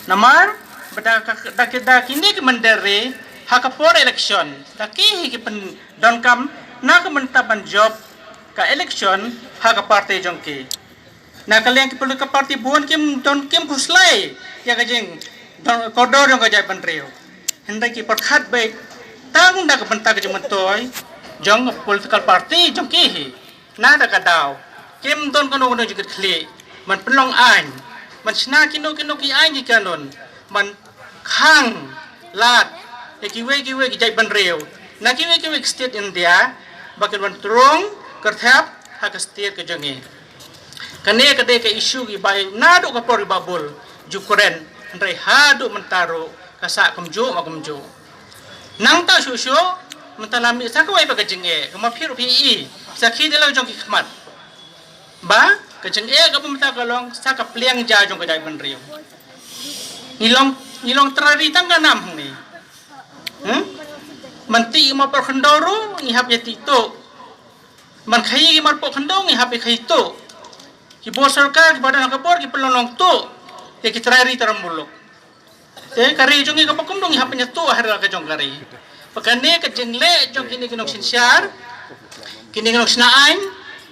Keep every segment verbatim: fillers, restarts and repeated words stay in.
Namar ba da ka, da ki, da kine ki mynder ri ha ka por election, da ki hi ki pyndonkam na ka bynta ban jop ka election ha ka party jong ki. Na ka liang ki political party bun kim don, kim khuslai ïa ka jingdon kordor jong ka jaitbynriew. Hynrei ki pyrkhat beit tang da ka bynta ka jingmyntoi jong ka political party jong ki hi. Na da ka daw kim don kano kano jingkitkhlieh ban pynlong aiñ, ban shna kino kino ki aiñ ki kanun ban khang lad ïa kiwei kiwei ki jaitbynriew na kiwei kiwei ki state India ba kin wan trung kyrthep ha ka state ka jong ngi. Kane ka dei ka issue kiba ïa naduh ka por kiba bul Ukraine, hynrei haduh mynta ruh ka sah kumjuh ma kumjuh. Nangta shuh shuh mynta la mih sa kawei pat ka jingeh kaba phi ruh phi i, sakhi da la jong ki khmat ba ka jingeh kaba mynta ka long sa ka pliang ja jong ka jaitbynriew. Ngi long, ngi long trai ri tang ka nam hangne. Hmm? Ban tih ki marpoh khyndew ruh ngi hap ïa tih tuh. Ban khaïi ki marpoh khyndew ngi hap ïa khaïi tuh. Ki bor sorkar kiba don ha ka bor ki pynlong long tuh ïa ki trai ri trai muluk. Te ka ri jong ngi kaba kumno ngi hap ban ïa tuh ha la ka jong ka ri. Ba kane ka jingleh jong kine ki nongsynshar, kine ki nongshna aiñ,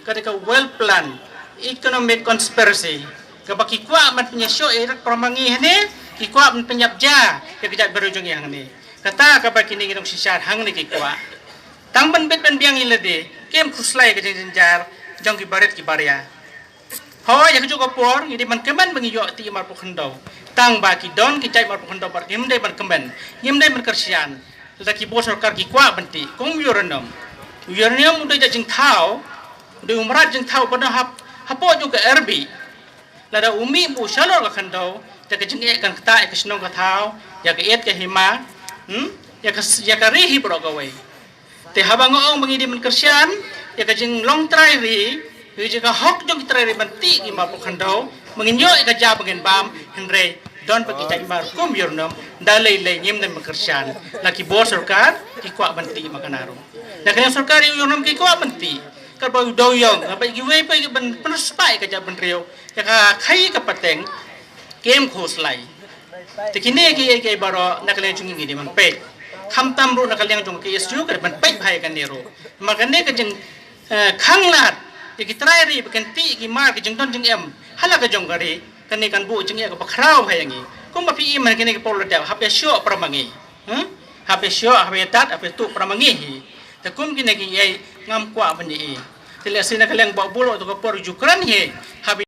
ka dei ka well plan economic conspiracy kaba ki kwah ban pynïashoh ïa ki para ma ngi hangne, ki kwah ban pynïap ja ïa ka jaitbynriew jong ngi hangne. Kata kaba kine ki nongsynshar hangne ki kwah. Tang ban bit ban biang ïa lade, kim khuslai ka jingjynjar jong ki barit ki baria. Hooid, ïa kajuh ka por ngi dei ban kmen ba ngi ïoh tih marpoh khyndew. Tang ba ki don ki jait marpoh khyndew bad ngim dei ban kmen, ngim dei ban kyrshan. Lada ki bor sorkar ki kwah ban tih kum uranium. Uranium u dei jait jingthaw, u dei u mrad jingthaw ba don hap, hapoh jong ka ri. Lada u mih u shalor ka khyndew, te ka jingeh kan ktah ïa ka shnong ka thaw, ïa ka ïit ka hima, hmm? Ïa ka, ïa ka ri hi baroh kawei. Te haba nga ong ba ngi dei ban kyrshan ïa ka jinglong trai ri, ïa ka hok jong ki trai ri ban tih ki marpoh khyndew, ba ngin ïoh ïa ka ja ba ngin bam, hynrei don pat ki jait mar kum uranium, da lei lei ngim dei ban kyrshan. La ki bor sorkar ki kwah ban tih ma kane ruh. Da ka liang sorkar ïa uranium ki kwah ban tih. Katba u dewïong, katba kiwei pat ban pynspah ïa ka jaitbynriew, ïa ka khaïi ka pateng, kim khuslai. Te kine kiei kiei baroh na ka liang jong ngi ngi dei ban peit. Khamtam ruh na ka liang jong ka K S U ka dei ban peit bha ïa kane ruh. Namar kane ka jing, eh, khanglad ïa ki trai ri ba kin tih ki mar ki jingdon jingem ha la ka jong ka ri, kane kan buh jingeh kaba khraw bha ïa ngi. Kumba phi i man kine ki por la dep, hap ïa shoh para ma ngi. Hmm? Hap ïa shoh, hap ïa dat, hap ïa tuh para ma ngi hi. Te kum kine kiei ngam kwah ban ïa i. Te lehse na ka liang ba bul ïa ka por Ukraine hi, hap